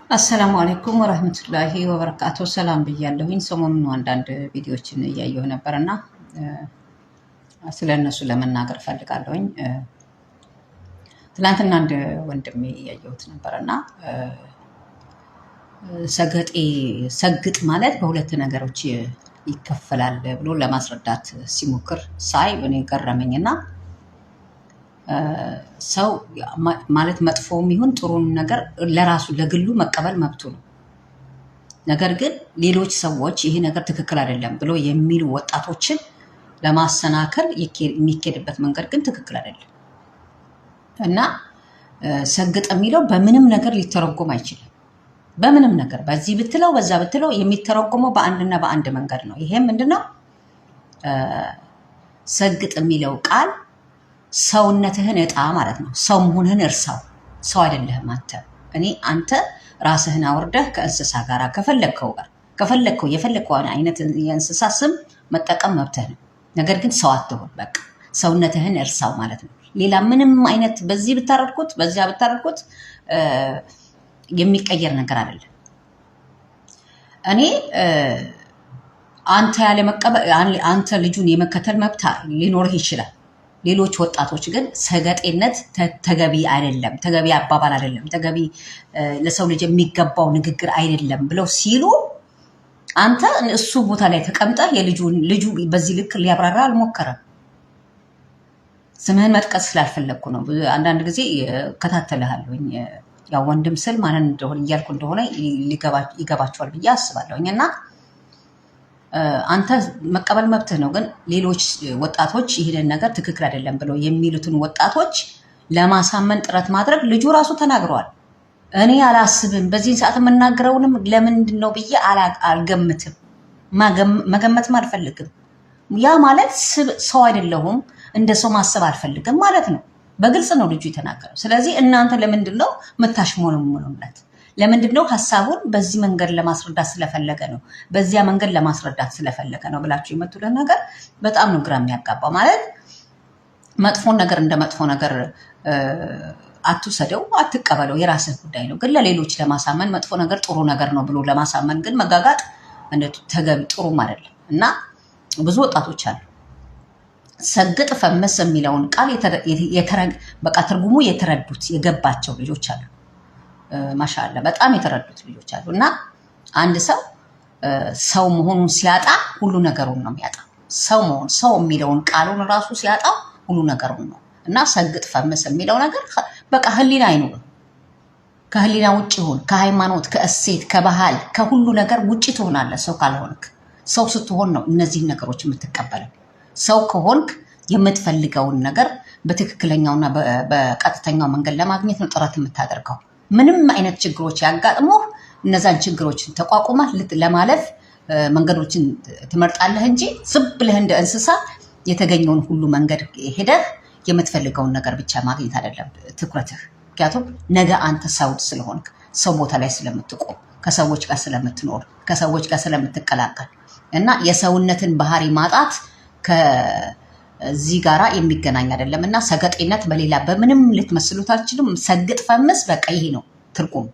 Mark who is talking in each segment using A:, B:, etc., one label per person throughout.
A: السلام عليكم ورحمة الله وبركاته። ሰላም ብያለሁኝ። ሰሞኑን አንዳንድ ቪዲዮዎችን እያየሁ ነበርና ስለ እነሱ ለመናገር እፈልጋለሁኝ። ትናንትና አንድ ወንድሜ እያየሁት ነበርና ሰገጤ ሰግጥ ማለት በሁለት ነገሮች ይከፈላል ብሎ ለማስረዳት ሲሞክር ሳይ እኔ ገረመኝና ሰው ማለት መጥፎም ይሁን ጥሩን ነገር ለራሱ ለግሉ መቀበል መብቱ ነው። ነገር ግን ሌሎች ሰዎች ይሄ ነገር ትክክል አይደለም ብሎ የሚሉ ወጣቶችን ለማሰናከል የሚኬድበት መንገድ ግን ትክክል አይደለም እና ሰግጥ የሚለው በምንም ነገር ሊተረጎም አይችልም። በምንም ነገር በዚህ ብትለው በዛ ብትለው የሚተረጎመው በአንድና በአንድ መንገድ ነው። ይሄም ምንድነው? ሰግጥ የሚለው ቃል ሰውነትህን እጣ ማለት ነው። ሰው መሆንህን እርሳው። ሰው አይደለህም አንተ። እኔ አንተ ራስህን አውርደህ ከእንስሳ ጋር ከፈለግከው ጋር ከፈለግከው የፈለግከውን አይነት የእንስሳ ስም መጠቀም መብትህ ነው። ነገር ግን ሰው አትሆን። በቃ ሰውነትህን እርሳው ማለት ነው። ሌላ ምንም አይነት በዚህ ብታረድኩት በዚያ ብታረድኩት የሚቀየር ነገር አይደለም። እኔ አንተ ያለመቀበል አንተ ልጁን የመከተል መብት ሊኖርህ ይችላል። ሌሎች ወጣቶች ግን ሰገጤነት ተገቢ አይደለም፣ ተገቢ አባባል አይደለም፣ ተገቢ ለሰው ልጅ የሚገባው ንግግር አይደለም ብለው ሲሉ አንተ እሱ ቦታ ላይ ተቀምጠህ የልጁን ልጁ በዚህ ልክ ሊያብራራ አልሞከረም። ስምህን መጥቀስ ስላልፈለግኩ ነው። አንዳንድ ጊዜ እከታተልሃለሁኝ። ያው ወንድም ስል ማንን እንደሆነ እያልኩ እንደሆነ ይገባቸዋል ብዬ አስባለሁኝ። እና አንተ መቀበል መብትህ ነው። ግን ሌሎች ወጣቶች ይህንን ነገር ትክክል አይደለም ብለው የሚሉትን ወጣቶች ለማሳመን ጥረት ማድረግ ልጁ ራሱ ተናግረዋል። እኔ አላስብም፣ በዚህን ሰዓት የምናገረውንም ለምንድን ነው ብዬ አልገምትም፣ መገመትም አልፈልግም። ያ ማለት ሰው አይደለሁም፣ እንደ ሰው ማሰብ አልፈልግም ማለት ነው። በግልጽ ነው ልጁ የተናገረው። ስለዚህ እናንተ ለምንድን ነው የምታሽሞነሙኑለት? ለምንድን ነው ሀሳቡን በዚህ መንገድ ለማስረዳት ስለፈለገ ነው፣ በዚያ መንገድ ለማስረዳት ስለፈለገ ነው ብላችሁ የምትሉት ነገር በጣም ነው ግራ የሚያጋባው። ማለት መጥፎን ነገር እንደ መጥፎ ነገር አትውሰደው፣ አትቀበለው፣ የራስህ ጉዳይ ነው። ግን ለሌሎች ለማሳመን መጥፎ ነገር ጥሩ ነገር ነው ብሎ ለማሳመን ግን መጋጋጥ ተገቢ ጥሩም አይደለም እና ብዙ ወጣቶች አሉ ሰግጥ ፈመስ የሚለውን ቃል በቃ ትርጉሙ የተረዱት የገባቸው ልጆች አሉ። ማሻአላ በጣም የተረዱት ልጆች አሉ። እና አንድ ሰው ሰው መሆኑን ሲያጣ ሁሉ ነገሩን ነው የሚያጣ። ሰው መሆን ሰው የሚለውን ቃሉን ራሱ ሲያጣ ሁሉ ነገሩን ነው እና ሰግጥ ፈምስ የሚለው ነገር በቃ ህሊና አይኖርም። ከህሊና ውጭ ይሆን፣ ከሃይማኖት፣ ከእሴት፣ ከባህል፣ ከሁሉ ነገር ውጭ ትሆናለህ ሰው ካልሆንክ። ሰው ስትሆን ነው እነዚህን ነገሮች የምትቀበለው። ሰው ከሆንክ የምትፈልገውን ነገር በትክክለኛውና በቀጥተኛው መንገድ ለማግኘት ነው ጥረት የምታደርገው። ምንም አይነት ችግሮች ያጋጥሙህ እነዛን ችግሮችን ተቋቁመህ ለማለፍ መንገዶችን ትመርጣለህ እንጂ ዝም ብለህ እንደ እንስሳ የተገኘውን ሁሉ መንገድ ሄደህ የምትፈልገውን ነገር ብቻ ማግኘት አይደለም ትኩረትህ። ምክንያቱም ነገ አንተ ሰው ስለሆንክ ሰው ቦታ ላይ ስለምትቆም ከሰዎች ጋር ስለምትኖር ከሰዎች ጋር ስለምትቀላቀል እና የሰውነትን ባህሪ ማጣት ከዚህ ጋራ የሚገናኝ አይደለም እና ሰገጤነት በሌላ በምንም ልትመስሉት አትችሉም። ሰግጥ ፈምስ በቃ ይሄ ነው ትርጉም።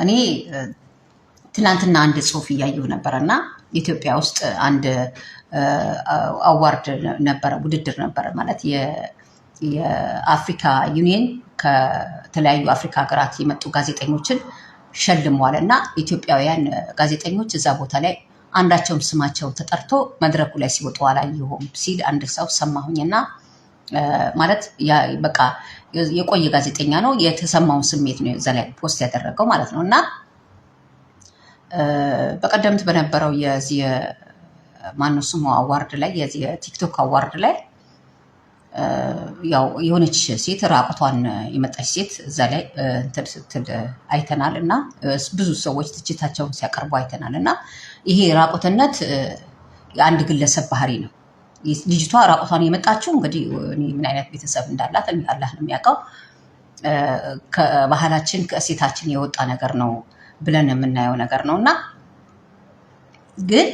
A: እኔ ትናንትና አንድ ጽሁፍ እያየሁ ነበረ እና ኢትዮጵያ ውስጥ አንድ award ነበረ፣ ውድድር ነበረ። ማለት የአፍሪካ ዩኒየን ከተለያዩ አፍሪካ ሀገራት የመጡ ጋዜጠኞችን ሸልመዋል እና ኢትዮጵያውያን ጋዜጠኞች እዛ ቦታ ላይ አንዳቸውም ስማቸው ተጠርቶ መድረኩ ላይ ሲወጡ አላየሁም ሲል አንድ ሰው ሰማሁኝና ማለት በቃ የቆየ ጋዜጠኛ ነው። የተሰማውን ስሜት ነው እዛ ላይ post ያደረገው ማለት ነው። እና በቀደምት በነበረው የዚህ ማነው ስሙ award ላይ የዚህ የቲክቶክ award ላይ ያው የሆነች ሴት ራቁቷን የመጣች ሴት እዛ ላይ እንትን ስትል አይተናል። እና ብዙ ሰዎች ትችታቸውን ሲያቀርቡ አይተናል። እና ይሄ ራቁትነት የአንድ ግለሰብ ባህሪ ነው። ልጅቷ ራቁቷን የመጣችው እንግዲህ ምን አይነት ቤተሰብ እንዳላት አላህ ነው የሚያውቀው። ከባህላችን ከእሴታችን የወጣ ነገር ነው ብለን የምናየው ነገር ነው። እና ግን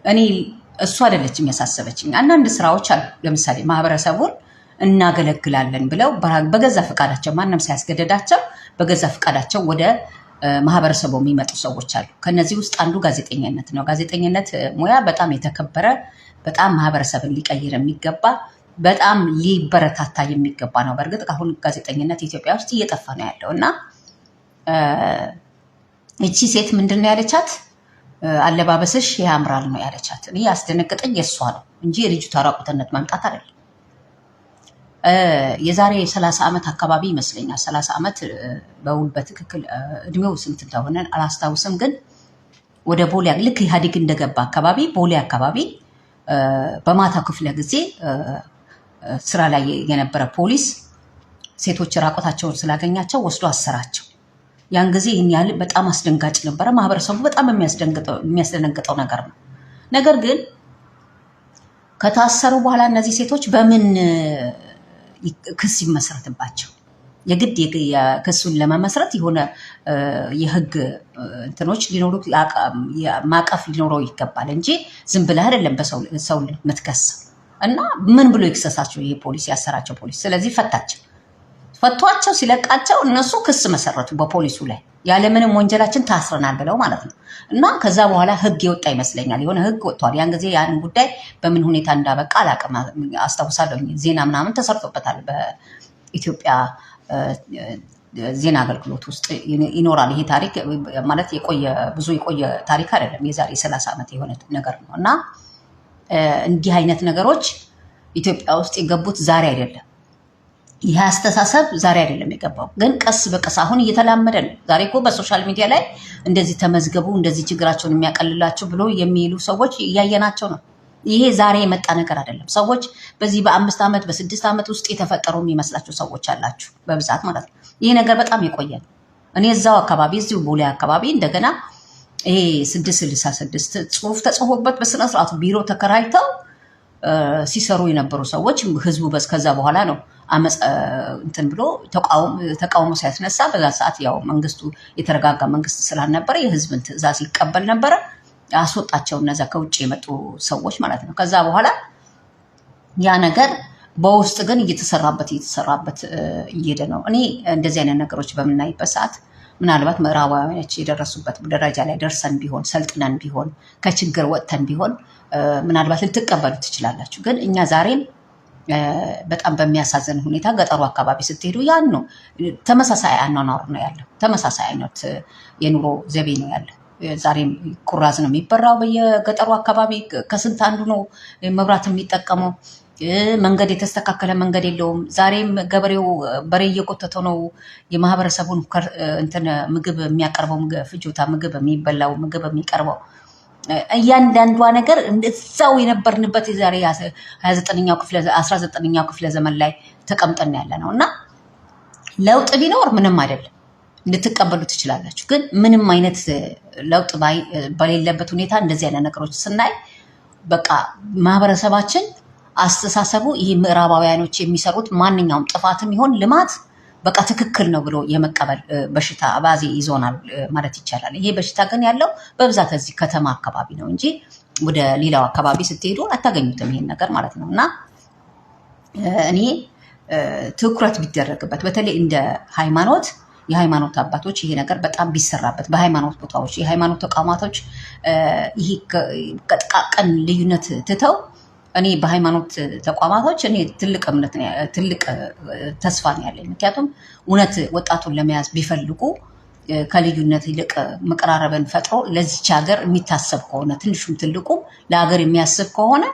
A: እኔ እሱ አይደለችም ያሳሰበችኝ። አንዳንድ ስራዎች አሉ። ለምሳሌ ማህበረሰቡን እናገለግላለን ብለው በገዛ ፈቃዳቸው ማንም ሳያስገደዳቸው በገዛ ፈቃዳቸው ወደ ማህበረሰቡ የሚመጡ ሰዎች አሉ። ከነዚህ ውስጥ አንዱ ጋዜጠኝነት ነው። ጋዜጠኝነት ሙያ በጣም የተከበረ፣ በጣም ማህበረሰብን ሊቀይር የሚገባ፣ በጣም ሊበረታታ የሚገባ ነው። በእርግጥ አሁን ጋዜጠኝነት ኢትዮጵያ ውስጥ እየጠፋ ነው ያለው። እና እቺ ሴት ምንድን ነው ያለቻት? አለባበስሽ ያምራል ነው ያለቻት። እኔ ያስደነገጠኝ የእሷ ነው እንጂ የልጅቷ ራቁትነት መምጣት አይደለም። የዛሬ 30 ዓመት አካባቢ ይመስለኛል። 30 ዓመት በውል በትክክል እድሜው ስንት እንደሆነ አላስታውስም። ግን ወደ ቦሌ ልክ ኢህአዴግ እንደገባ አካባቢ ቦሌ አካባቢ በማታ ክፍለ ጊዜ ስራ ላይ የነበረ ፖሊስ ሴቶች ራቆታቸውን ስላገኛቸው ወስዶ አሰራቸው። ያን ጊዜ ይህን ያህል በጣም አስደንጋጭ ነበረ። ማህበረሰቡ በጣም የሚያስደነግጠው ነገር ነው። ነገር ግን ከታሰሩ በኋላ እነዚህ ሴቶች በምን ክስ ይመሰረትባቸው? የግድ ክሱን ለመመስረት የሆነ የህግ እንትኖች ሊኖሩ፣ ማዕቀፍ ሊኖረው ይገባል እንጂ ዝም ብለህ አይደለም በሰው ሰው የምትከስ። እና ምን ብሎ ይክሰሳቸው ይሄ ፖሊስ፣ ያሰራቸው ፖሊስ? ስለዚህ ፈታቸው። ፈቷቸው ሲለቃቸው እነሱ ክስ መሰረቱ በፖሊሱ ላይ፣ ያለምንም ወንጀላችን ታስረናል ብለው ማለት ነው። እና ከዛ በኋላ ህግ የወጣ ይመስለኛል። የሆነ ህግ ወጥቷል። ያን ጊዜ ያን ጉዳይ በምን ሁኔታ እንዳበቃ አላውቅም። አስታውሳለሁ ዜና ምናምን ተሰርቶበታል። በኢትዮጵያ ዜና አገልግሎት ውስጥ ይኖራል ይሄ ታሪክ። ማለት የቆየ፣ ብዙ የቆየ ታሪክ አይደለም። የዛሬ 30 ዓመት የሆነ ነገር ነው። እና እንዲህ አይነት ነገሮች ኢትዮጵያ ውስጥ የገቡት ዛሬ አይደለም። ይህ አስተሳሰብ ዛሬ አይደለም የገባው፣ ግን ቀስ በቀስ አሁን እየተላመደ ነው። ዛሬ እኮ በ social media ላይ እንደዚህ ተመዝገቡ፣ እንደዚህ ችግራቸውን የሚያቀልላቸው ብሎ የሚሉ ሰዎች እያየናቸው ነው። ይሄ ዛሬ የመጣ ነገር አይደለም። ሰዎች በዚህ በ5 ዓመት፣ በ6 ዓመት ውስጥ የተፈጠሩ የሚመስላቸው ሰዎች አላችሁ በብዛት ማለት ነው። ይሄ ነገር በጣም የቆየ ነው። እኔ እዛው አካባቢ፣ እዚሁ ቦሌ አካባቢ እንደገና ይሄ 666 ጽሁፍ ተጽፎበት በስነ ስርዓቱ ቢሮ ተከራይተው ሲሰሩ የነበሩ ሰዎች ህዝቡ በስ ከዛ በኋላ ነው አመፅ እንትን ብሎ ተቃውሞ ሲያስነሳ፣ በዛ ሰዓት ያው መንግስቱ የተረጋጋ መንግስት ስላልነበረ የህዝብን ትዕዛዝ ይቀበል ነበረ። አስወጣቸው እነዛ ከውጭ የመጡ ሰዎች ማለት ነው። ከዛ በኋላ ያ ነገር በውስጥ ግን እየተሰራበት እየተሰራበት እየሄደ ነው። እኔ እንደዚህ አይነት ነገሮች በምናይበት ሰዓት ምናልባት ምዕራባውያኖች የደረሱበት ደረጃ ላይ ደርሰን ቢሆን፣ ሰልጥነን ቢሆን፣ ከችግር ወጥተን ቢሆን ምናልባት ልትቀበሉ ትችላላችሁ። ግን እኛ ዛሬም በጣም በሚያሳዝን ሁኔታ ገጠሩ አካባቢ ስትሄዱ ያን ነው፣ ተመሳሳይ አኗኗር ነው ያለው። ተመሳሳይ አይነት የኑሮ ዘይቤ ነው ያለው። ዛሬም ኩራዝ ነው የሚበራው በየገጠሩ አካባቢ። ከስንት አንዱ ነው መብራት የሚጠቀመው። መንገድ የተስተካከለ መንገድ የለውም። ዛሬም ገበሬው በሬ እየጎተተ ነው የማህበረሰቡን እንትን ምግብ የሚያቀርበው፣ ፍጆታ ምግብ የሚበላው ምግብ የሚቀርበው። እያንዳንዷ ነገር እዛው የነበርንበት የዛሬ 29ኛው ክፍለ 19ኛው ክፍለ ዘመን ላይ ተቀምጠን ያለ ነው። እና ለውጥ ቢኖር ምንም አይደለም፣ ልትቀበሉ ትችላላችሁ። ግን ምንም አይነት ለውጥ በሌለበት ሁኔታ እንደዚህ አይነት ነገሮች ስናይ በቃ ማህበረሰባችን አስተሳሰቡ ይህ ምዕራባውያኖች የሚሰሩት ማንኛውም ጥፋትም ይሆን ልማት በቃ ትክክል ነው ብሎ የመቀበል በሽታ አባዜ ይዞናል ማለት ይቻላል። ይሄ በሽታ ግን ያለው በብዛት እዚህ ከተማ አካባቢ ነው እንጂ ወደ ሌላው አካባቢ ስትሄዱ አታገኙትም ይሄን ነገር ማለት ነው። እና እኔ ትኩረት ቢደረግበት፣ በተለይ እንደ ሃይማኖት የሃይማኖት አባቶች ይሄ ነገር በጣም ቢሰራበት፣ በሃይማኖት ቦታዎች የሃይማኖት ተቋማቶች ይሄ ጥቃቅን ልዩነት ትተው፣ እኔ በሃይማኖት ተቋማቶች እኔ ትልቅ እምነት፣ ትልቅ ተስፋ ነው ያለኝ። ምክንያቱም እውነት ወጣቱን ለመያዝ ቢፈልጉ ከልዩነት ይልቅ መቀራረብን ፈጥሮ ለዚች ሀገር የሚታሰብ ከሆነ፣ ትንሹም ትልቁም ለሀገር የሚያስብ ከሆነ፣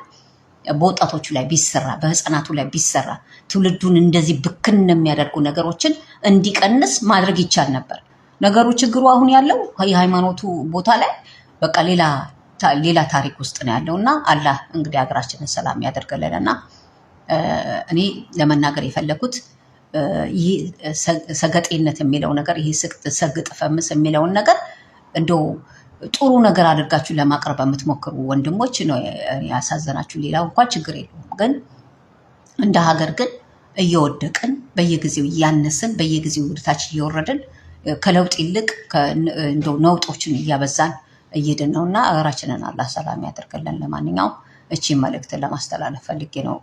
A: በወጣቶቹ ላይ ቢሰራ፣ በህፃናቱ ላይ ቢሰራ ትውልዱን እንደዚህ ብክን የሚያደርጉ ነገሮችን እንዲቀንስ ማድረግ ይቻል ነበር። ነገሩ ችግሩ አሁን ያለው የሃይማኖቱ ቦታ ላይ በቃ ሌላ ሌላ ታሪክ ውስጥ ነው ያለው። እና አላህ እንግዲህ ሀገራችንን ሰላም ያደርገልን። እና እኔ ለመናገር የፈለኩት ይህ ሰገጤነት የሚለው ነገር፣ ይህ ሰግጥ ፈምስ የሚለውን ነገር እንደው ጥሩ ነገር አድርጋችሁ ለማቅረብ የምትሞክሩ ወንድሞች ነው ያሳዘናችሁ። ሌላው እንኳን ችግር የለውም። ግን እንደ ሀገር ግን እየወደቅን፣ በየጊዜው እያነስን፣ በየጊዜው ወደታች እየወረድን፣ ከለውጥ ይልቅ እንደው ነውጦችን እያበዛን እየሄድን ነው። እና ሀገራችንን አላህ ሰላም ያደርግልን። ለማንኛውም እቺን መልእክትን ለማስተላለፍ ፈልጌ ነው።